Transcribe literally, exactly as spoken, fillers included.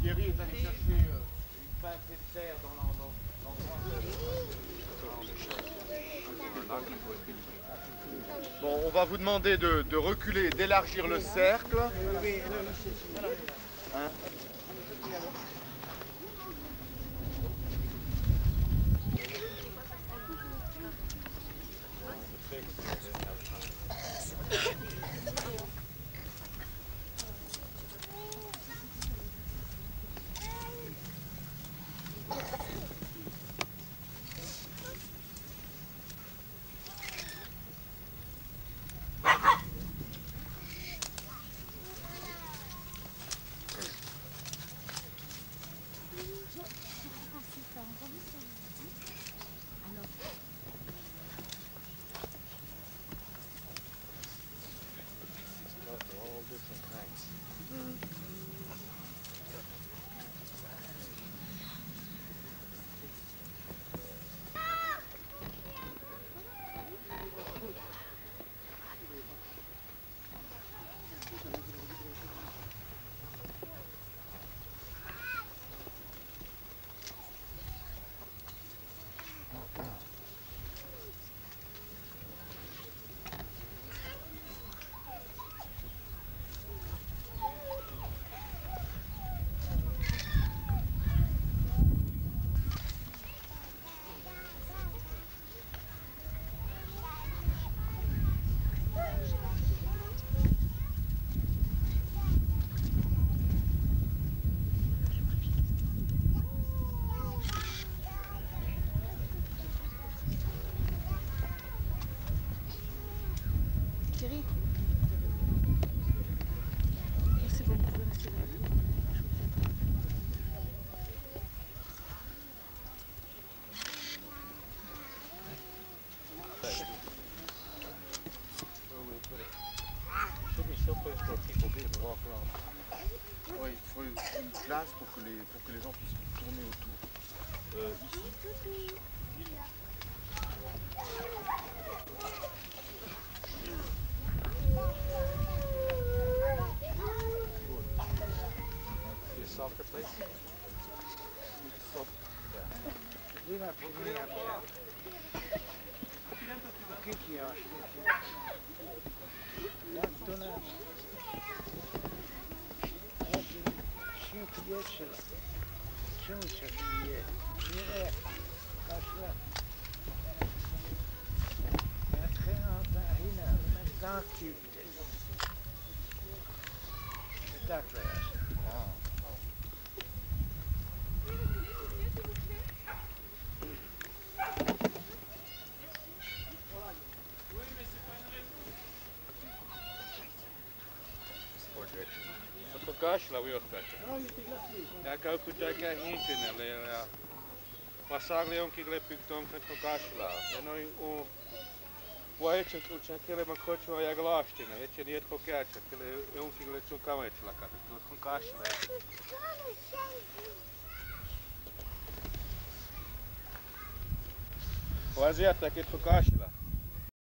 Thierry est allé chercher, euh, une pincée de terre dans l'en-, dans, dans l'endroit. Bon, on va vous demander de, de reculer, d'élargir le cercle. Hein ? Thierry. Merci beaucoup, merci beaucoup. Ouais, il faut une place pour que les, pour que les gens puissent tourner autour. Euh, ici. Is soft place? It's soft. Yeah. Txono kaxla, ui, o kaxla. Ea ka okutaka hintena, le, le, pasar le onki le pikton kan txono kaxla. Ea no, u, ua echen txutsa kele makocho ya glastina, echen iet ko kaxa, kele onki le txono kamecho la kapi, txono kaxla. Ua ziata ke txono kaxla.